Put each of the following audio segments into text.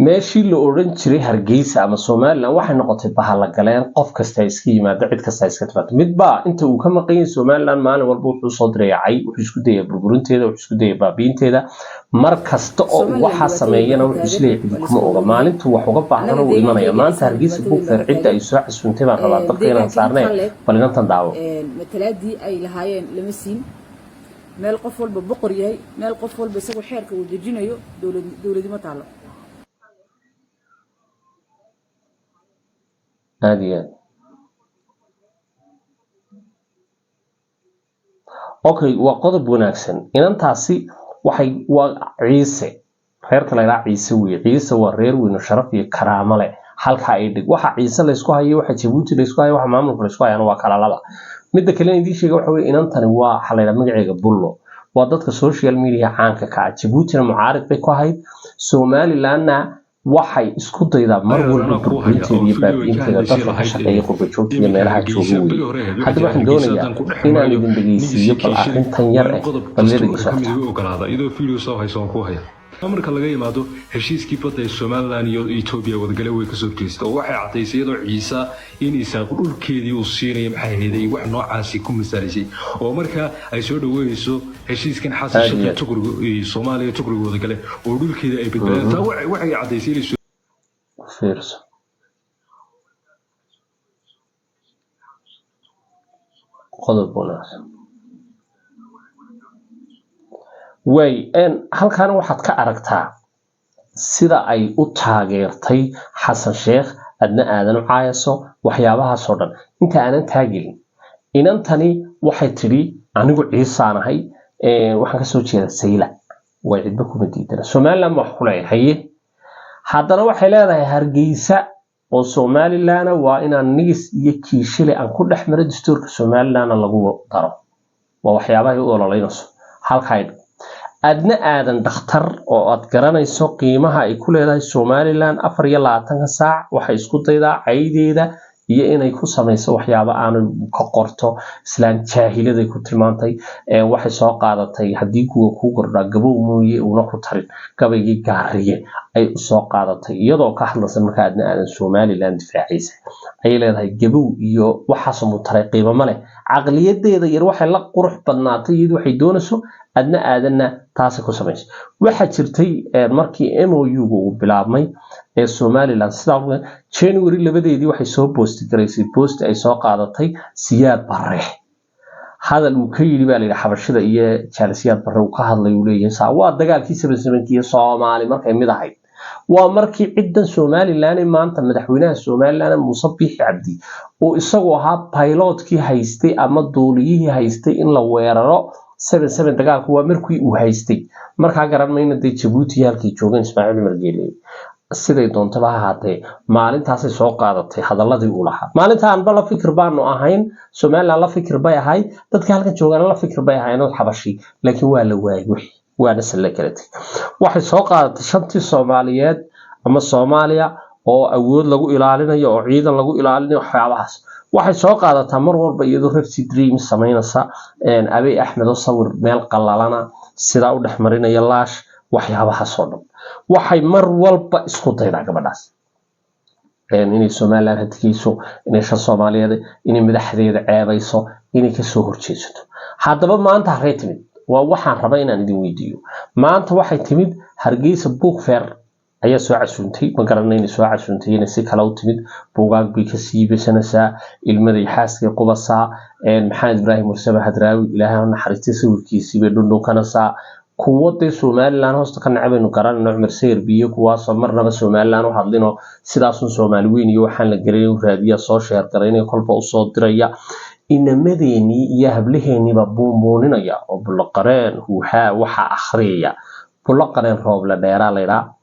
Meeshii la odhan jiray Hargeysa ama Somaliland waxay noqotay bahala galeen. Qof kasta iska yimaado, cid kasta iska timaado. Midbaa inta uu ka maqan yahay Somaliland maalin walba wuxuu soo diraya cay, wuxuu isku dayaa burburinteeda, wuxuu isku dayaa baabiinteeda. Mar kasta oo uu waxaa sameeyana wuxuu isleeyahay cidi kuma oga. Maalintuu wax uga baahdana wuu imanaya. Maanta Hargeysa Book Fair cidda ay soo casuuntay baan rabaa dabka inaan saarnee, bal inantan daawo. Matalaadii ay lahaayeen lama siin. Meel qof walba boqor yahay, meel qof walba isagoo xeerka uu dejinayo, dowlad dowladnimo taalo. Aada iyo aad. Okay, waa qodob wanaagsan. Inantaasi waxay waa Ciise, reerka la yidhaha Ciise weeye. Ciise waa reer weyn oo sharaf iyo karaamo leh. Halka ay dhig waxa Ciise laysku hayo, waxa Jabuuti laysku hayo, waxa maamulka laysku hayana waa kala laba. Midda kale idiin sheega waxa weye, inantani waa waxa la yidhaha magaceega Bullo, waa dadka social media caanka ka ah. Jabuutina mucaarid bay ku ahayd, Somalilandna waxay isku daydaa mar walba burburinteeda iyo baabi'inteeda dadka ka shaqeeya qurba joogta iyo meelaha jooga weeye. Haddaba waxaan doonayaa inaan idin dhegeysiiyo bal arrintan yar eh, bal la dhegeyso horta. Ogolaada iyadoo video soo hayso aan ku haya. Marka laga yimaado heshiiskii badda ee Somaliland iyo Etoobiya wadagale, way kasoo horjeestay oo waxay caddaysay iyadoo Ciisa in Isaaq dhulkeedii uu siinaya, maxay hayday, wax noocaasi ku masaalisay, oo markaa ay soo dhaweynayso heshiiskan Xasan Aad iyo Sheekh aad. Tukriga iyo Soomaaliya Tukriga wadagale oo dhulkeedii ay badbaadeen. Taa waxay caddaysay inay Fiirso. Qodob wanaagsan way. Halkaana waxaad ka aragtaa sida ay u taageertay Xasan Sheekh, adna aadan u caayaso waxyaabahaasoo dhan. Inta aanan taagelin, inantani waxay tidhi anigu Ciisaanahay, waxaan kasoo jeeda Sayla, way cidba kuma diidana, Somaliland wax ku leeyahay. Haye, haddana waxay leedahay Hargeysa oo Somalilandna waa inaan nigis iyo kiishile aan ku dhex maro, dastuurka Somalilandna lagu daro. Waa waxyaabahay u ololeynayso. Halkaa adna aadan dhakhtar oo aad garanayso qiimaha ay ku leedahay Somaliland, 24-ka saac waxay isku daydaa caydeeda iyo inay ku samayso waxyaabo aanu ka qorto. Islaan jaahiladay ku tilmaantay. Waxay soo qaadatay haddii kuwa kuu kordhaa gabow mooye una ku tarin, gabaygii Gaariye ay usoo qaadatay iyadoo ka hadlaysa. Marka adna aadan Somaliland difaacaysa ayay leedahay gabow iyo waxaasumuu taray, qiimo ma leh. Caqliyadeeda yar waxay la qurux badnaatay iyadu waxay doonayso, adna aadanna taasi ku samayso. Waxaa jirtay markii MOU-ga uu bilaabmay ee Somaliland sidaa January 2-deedii waxay soo boosti garaysay boosti ay soo qaadatay Siyaad Barre hadal uu ka yidhi baa la yidhi xabashida iyo Jaalisiyaad Barre uu ka hadlay, uu leeyahay saa waa dagaalkii 77-kii Soomaali markay mid ahayd. Waa markii ciddan Somaliland ee maanta madaxweynaha Somaliland Muuse Biixi Cabdi uu isagu ahaa pilotkii haystay ama duuliyihii haystay in la weeraro 77 dagaalku, waa markii uu haystay. Markaa garan mayno dee Jabuuti halkay joogeen Ismaaciil Cumar Geele. Siday doontaba ha ahaatee, maalintaasay soo qaadatay hadaladii uu lahaa. Maalinta aanba la fikir baanu ahayn, Somaliland la fikir bay ahayd, dadka halkan joogaana la fikir bay ahayn xabashi, laakiin waa la waayay wixii, waana salla kala tegay. Waxay soo qaadatay shantii Soomaaliyeed ama Soomaaliya oo awood lagu ilaalinayo oo ciidan lagu ilaalinayo. Waxyaabahaas waxay soo qaadataa mar walba iyadoo Refty Dream samaynaysa, Abiy Axmed oo sawir meel qalalana sidaa u dhex marinaya laash. Waxyaabahaas oo dhan waxay mar walba isku daydaa gabadhaas inay Somaliland hadigeyso, inay shan Soomaaliyeed, inay madaxdeeda ceebayso, inay kasoo horjeesato. Haddaba maanta harey timid waa waxaan raba inaan idin weydiiyo. Maanta waxay timid Hargeysa Book Fair ayaa soo casuuntay. Ma garanay inay soo casuuntay inay si kale u timid. Buugaag bay ka siibaysanaysaa, ilmaday xaaskay qubasaa, Maxamed Ibraahim Warsame Hadraawi, Ilaahay ha naxariistay, sawirkiisii bay dhundhunkanaysaa. Kuwo dee Somaliland hoosta ka nacabaynu garanayno, Cumar Sayr biyo, kuwaasoo marnaba Somaliland u hadlinoo sidaasun Soomaali weyn iyo waxaan la gelin u raadiya, soo sheer garaynaya, kolba usoo diraya. Inamadeenii iyo hablaheeniiba buunbuuninaya oo Buloqareen huuxaa waxaa akhriyaya. Buloqareen Rooble dheeraa laydhaa.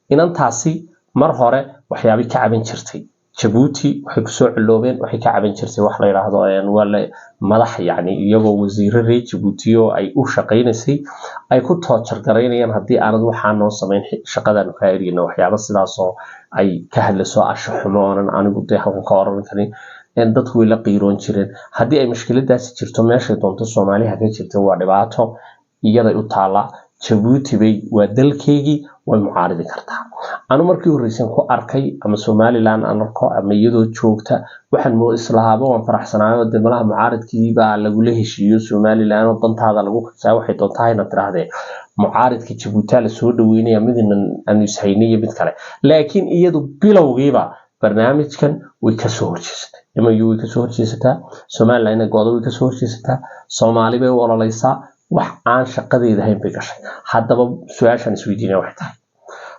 Inantaasi mar hore waxyaabay ka caban jirtay Jabuuti, waxay kusoo ciloobeen, waxay ka caban jirtay wax la yidhaahdo waa la madax, yacni iyagoo wasiiro reer Jabuuti oo ay u shaqaynaysay ay ku toojar garaynayaan haddii aanad waxaa noo samayn shaqadaanu kaa ergina. Waxyaabo sidaasoo ay ka hadlayso asha xumo oonan anigu dee halkan ka oran karin. Dadku way la qiiroon jireen. Haddii ay mushkiladaasi jirto, meeshay doonto Soomaaliha ka jirta, waa dhibaato iyaday u taallaa. Jabuuti bay waa dalkeygii, way mucaaridi kartaa. Anu markii horreysan ku arkay ama Somaliland aan arko ama iyadoo joogta, waxaan moo islahaaba waan faraxsanaayo. Dee malaha mucaaridkii baa lagula heshiiyo Somaliland oo dantaada lagu kabsaa, waxay doontaa hayna tiraahdee, mucaaridka Jabuuti la soo dhaweynaya, midna aanu ishaynay iyo mid kale. Laakiin iyadu bilowgiiba barnaamijkan way kasoo horjeesatay. MOU way kasoo horjeesataa, Somaliland inay go'do way kasoo horjeesataa, Soomaali bay u ololeysaa, wax aan shaqadeeda ahayn bay gashay. Haddaba su-aashaan isweydiinaya waxay tahay: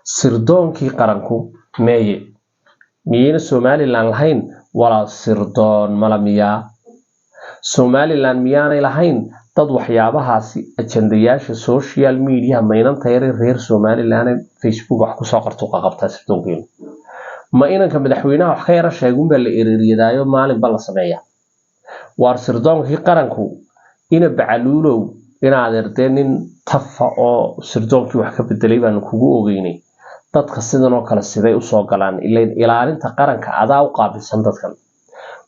sirdoonkii qaranku meeye? Miyayna Somaliland lahayn walaal sirdoon mala? Miyaa Somaliland miyaanay lahayn dad waxyaabahaasi ajandayaasha social media maynanta yare reer Somaliland Facebook wax kusoo qortu qaqabtaa? Sirdoonkeenu ma inanka madaxweynaha wax ka yara sheegunbaa la ereeriyadaayo maalinba la sameeyaa? Waar sirdoonkii qaranku ina bacaluulow, inaad erdee nin tafa oo sirdoonkii wax ka bedelay baanu kugu ogeynay. Dadka sidan oo kale siday usoo galaan? Ilayn ilaalinta qaranka adaa u qaabilsan dadkan.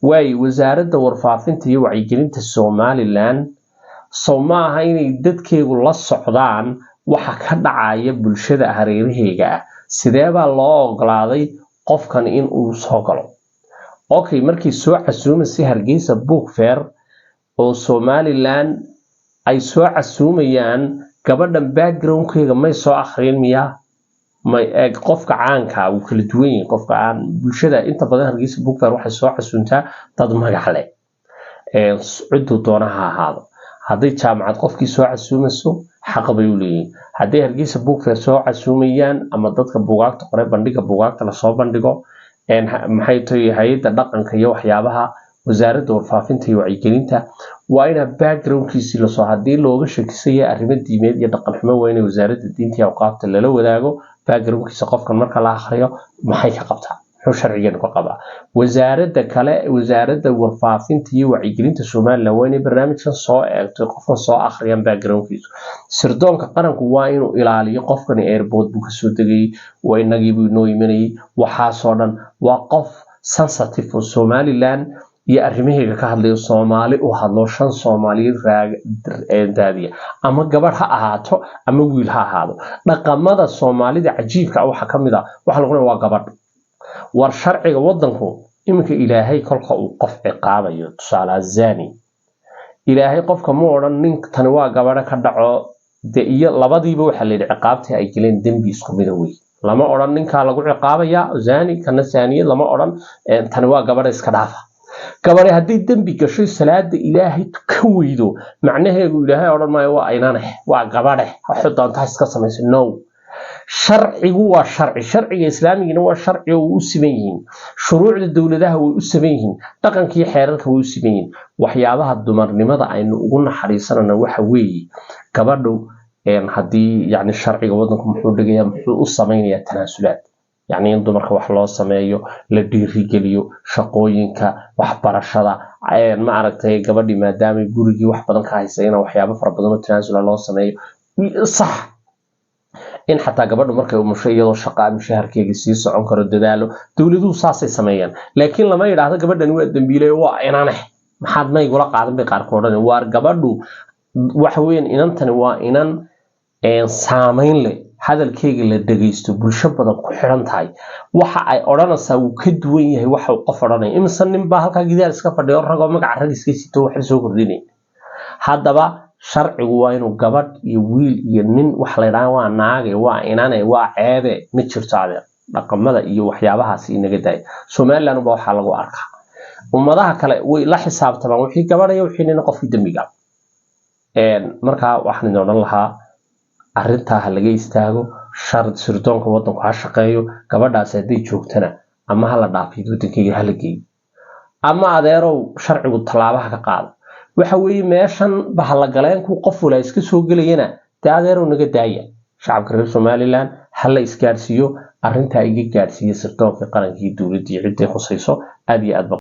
Waayo, Wasaaradda Warfaafinta iyo Wacyigelinta Somaliland sow ma aha inay dadkeegu la socdaan waxa ka dhacaya bulshada hareeraheyga ah? Sidee baa loo ogolaaday qofkan in uu soo galo? Okay, markii soo casuumaysay Hargeysa Book Fair oo Somaliland ay soo casuumayaan, gabadhan backgroundkeega may soo akhriyin miyaa? May eeg, qofka caanka wuu kala duwan yahay qofka aan bulshada. Inta badan Hargeysa Book Fair waxay soo casuuntaa dad magac leh, ciduu doona ha ahaado. Hadday jaamacad qofkii soo casuumayso, xaq bay u leeyihiin. Hadday Hargeysa Book Fair soo casuumayaan ama dadka buugaagta qoray, bandhiga buugaagta lasoo bandhigo, maxay tahay, hay-adda dhaqanka iyo waxyaabaha, Wasaaradda Warfaafinta iyo Wacyigelinta waa inaa backgroundkiisii lasoo, haddii looga shakisan yahay arrimo diimeed iyo dhaqan xumo, waa inay Wasaaradda Diinta iyo Awqaafta lala wadaago backgroundkiisa. Qofkan marka la akhriyo, maxay ka qabtaa? Muxuu sharcigeenu ka qabaa? Wasaaradda kale, Wasaaradda Warfaafinta iyo Wacyigelinta Somaliland, waa inay barnaamijkan soo eegto, qofkan soo akhriyaan backgroundkiisu. Sirdoonka qaranku waa inuu ilaaliyo qofkani. Airport buu kasoo degay, waa inagii buu inoo imanayay, waxaasoo dhan waa qof sensitive oo Somaliland iyo arrimaheega ka hadlayo, Soomaali u hadlo, shan Soomaaliyeed daadiya, ama gabadh ha ahaato ama wiil ha ahaado. Dhaqamada Soomaalida cajiibka ah waxaa ka mid ah waxa lagu leeyahay waa gabadh. War sharciga wadanku iminka, Ilaahay kolka uu qof ciqaabayo, tusaale zani, Ilaahay qofka ma odhan nin tani waa gabadho ka dhaco. De iyo labadiiba waxaa la yidhi ciqaabtii ay galeen dembi isku mida wey. Lama odhan ninkaa lagu ciqaabaya zani, kana zaaniyad lama odhan tani waa gabadha iska dhaafa. Gabadhe hadday dembi gasho, salaada Ilaahay tukan weydo, macnaheedu Ilaahay odhan maayo waa aynaneh, waa gabadhe, waxay doontaa iska samayso. No, sharcigu waa sharci. Sharciga islaamigina waa sharci oo u siman yihiin. Shuruucda dowladaha way u siman yihiin, dhaqankii xeerarka way u siman yihiin. Waxyaabaha dumarnimada aynu ugu naxariisanana waxa weeye gabadhu haddii yani sharciga wadanku muxuu dhigaya, muxuu u samaynayaa tanaasulaad, yacni in dumarka wax loo sameeyo, la dhiirigeliyo shaqooyinka, waxbarashada, ma aragtay, gabadhii maadaama gurigii wax badan ka haysa, ina waxyaabo fara badan oo tanaasula loo sameeyo. Sax in xataa gabadhu markay umusho iyadoo shaqa mushaharkeega sii socon karo, dadaalo dowladuhu saasay sameeyaan. Laakiin lama yidhaahdo gabadhani waa dembiile, waa inaneh, maxaad maygula qaadan bay qaarkood odhanayaan. Waar gabadhu waxa weeyaan inantani waa inan saamayn leh, hadalkeyga la dhegaysto, bulsho badan ku xidhan tahay. Waxa ay odhanaysaa wuu ka duwan yahay waxa uu qof odhanaya. Imise nin baa halkaa gidaar iska fadhiyo, ragoo magaca rag iska sito, waxba soo kordhinay? Haddaba sharcigu waa inuu gabadh iyo wiil iyo nin wax la yidhaha, waa naage, waa inane, waa ceebe, ma jirto adeer. Dhaqamada iyo waxyaabahaasi inaga daaya. Somaliland baa waxaa lagu arkaa. Ummadaha kale way la xisaabtamaan wixii gabadhaya, wixii nin, qofkii dembiga. Markaa waxaan idin odhan lahaa arrintaa ha laga istaago, shar sirdoonka waddanku ha shaqeeyo. Gabadhaasi hadday joogtana, ama ha la dhaafiyo waddankeyga ha la geeyo, ama adeerow sharcigu tallaabaha ka qaado. Waxa weeye meeshan bahalgaleenku qof walaa iska soo gelayana, dee adeerow naga daaya. Shacabka reer Somaliland ha la isgaarsiiyo arrintaa, iga gaarsiiya sirdoonka qarankii, dowladdii, ciday khusayso. Aad iyo aad ba.